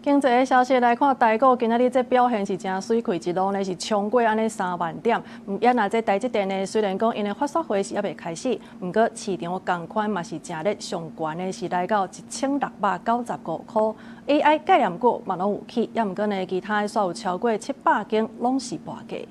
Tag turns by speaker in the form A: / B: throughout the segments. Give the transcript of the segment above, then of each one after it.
A: 經濟的消息來看，台股今仔日這表現是誠媠，開一路呢是衝過按呢3萬點。也若這台積電呢，雖然講𪜶的法說會是猶未開始，毋過市場仝款嘛是誠熱，上懸的是來到1695塊。AI 概念股嘛攏有起，也毋過呢，其他的煞有超過700間攏是跋價。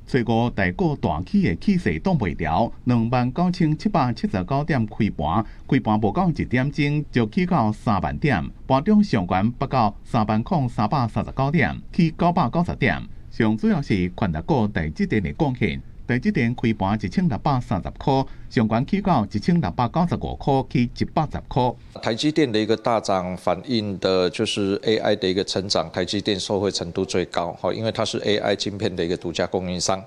B: 初五台股大起的氣勢擋袂牢，29,779點開盤，開盤無到一點鐘就起到3萬點，盤中上懸達到30,339點，起990點。上主要是權值股台積電的貢獻，台積電開盤1630塊，上懸起到1695塊，起110塊。
C: 台積電的一個大漲，反映的就是 AI 的一個成長，台積電受惠程度最高，因為它是 AI 晶片的一個獨家供應商。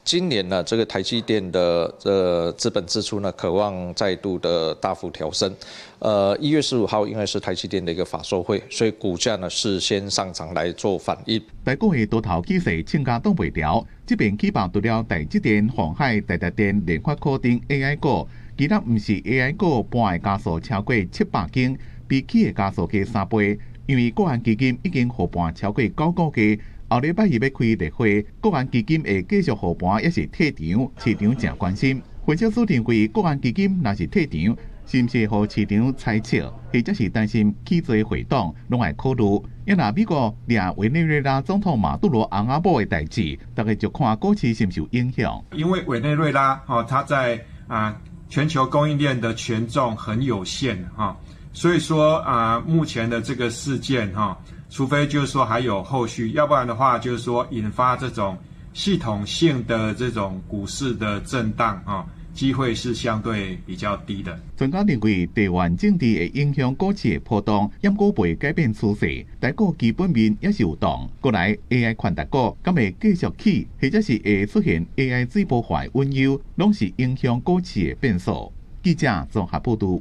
C: 今年呢，這個台積電的這資本支出呢，可望再度的大幅調升。1月15號，因為是台積電的一個法說會，所以股價呢是先上漲來做反應。
B: 台股的多頭氣勢衝甲擋袂牢，這邊起爆除了台積電、鴻海、台達電、聯發科等 AI 股，其他毋是 AI 股盤的家數超過700間，比起的家數加3倍。因為國安基金已經護盤超過九個月，後禮拜二欲開例會，國安基金會繼續護盤，抑是退場？市場誠關心。分析師認為，國安基金若是退場，是毋是予市場猜測，或者是擔心起做回檔，攏愛考慮。也若美國掠委內瑞拉總統馬杜羅翁仔某的代誌，大家就看股市是毋是有影響。
D: 因為委內瑞拉哦，它在全球供應鏈的權重很有限哈，所以說啊，目前的這個事件哈，除非就是說還有後續，要不然的話就是說引發這種系統性的這種股市的震盪啊，機會是相對比較低的。
B: 專家認為，地緣政治會影響股市的波動，毋過袂改變趨勢。台股基本面也是有動，過來 AI 權值股敢會繼續起，或者是會出現 AI 水泡化的隱憂，攏是影響股市的變數。記者綜合報導。